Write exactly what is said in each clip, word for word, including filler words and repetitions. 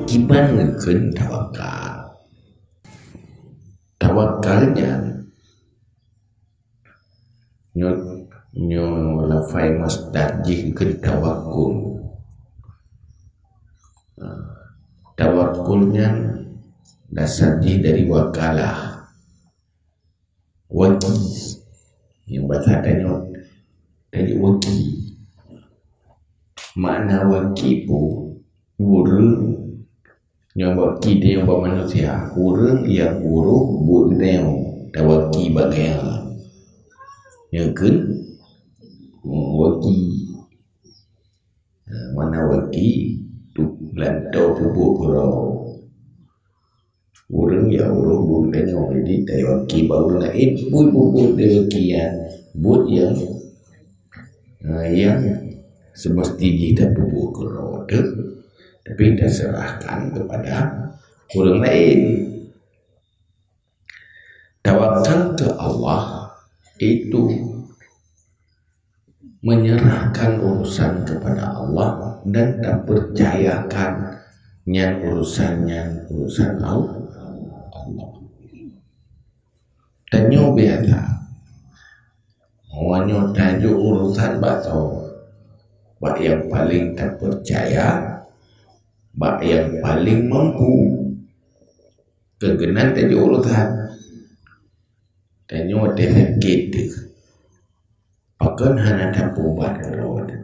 Kiban geukheun tawakal. Tawakal nyan nyoe, nyoe lafai masdar jih geukheun tawakul. Tawakul nyan dasar jih dari wakalah. Waki. Nyang basa tanyoe, tanyoe waki. Makna waki peue? Ureuëng nyang waki tanyoe bak manusia, ureuëng nyang uroe buet geutanyoe, tawaki bak geutanyoe. Nyoe kheun waki. Makna waki, tu lantoe peubuet keudroe. Ureuëng nyang uroe buet geutanyoe, jadi tawaki bak ureuëng laén, buet-buet tawaki nyan, buet nyang, nyang semesti jih tapeubuet keudroe teuh, tapi taserahkan kepada ureuëng laén. Tawakal ke Allah itu menyerahkan urusan kepada Allah dan tapercayakan nyan urusan nyan urusan Allah. Tanyoe biasa, meunyoe tajok urusan bak soe, bak nyang paleng tapercaya, bak nyang paleng mampu, keugenan tajok urusan. Tanyoe teuh sakét teuh. Pakon hana tapeuubat keudroe teuh?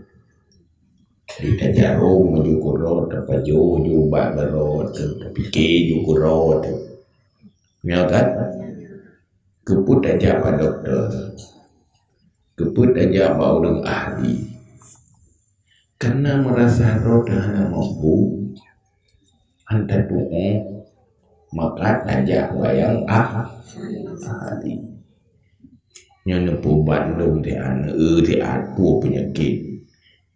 Di tajarôm meujeuet keudroe, tapajoh ju ubat keudroe teuh, tapike ju keudroe teuh. Nyo kan? Keupeue tajak bak dokto? Keupeue tajak bak ureuëng ahli? Karena merasa droe teuh hana mampu, hana tatu'oh, maka tajak bak nyang ah-, ahli. Nyoe neupeuubat lôn teuh aneuk, eu, teuh peue peunyakét,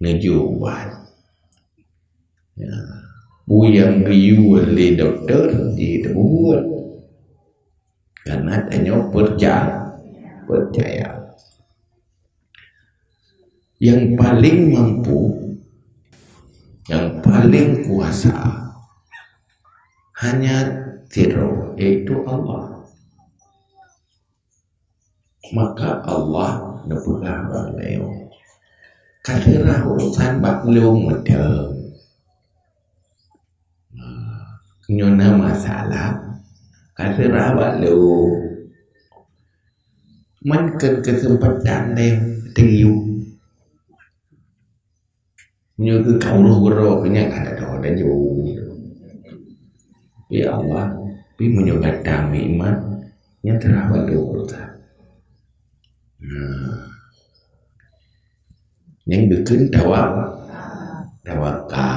neujok ubat. Ya. Peue nyang geuyue lé dokto, jiteubuet. Karena tanyoe perca-, percaya. Yang paling mampu, yang paling kuasa, hanya sidroe, yaitu Allah. Maka Allah neupeugah bak geutanyoe, "Ka seurah urusan bak Lôn mantong." Nyoe na masalah, ka seurah bak Lôn. Man kon keuseumpatan lé teuyue. Meunyoe keu ka uroh keudroe, keu nyan ka teudoh dan jeuet. Ya Allah, pi meunyoe gata meuiman, nyan seurah bak Lôn urosan. Nah. Nyan geukheun tawa-, tawakal.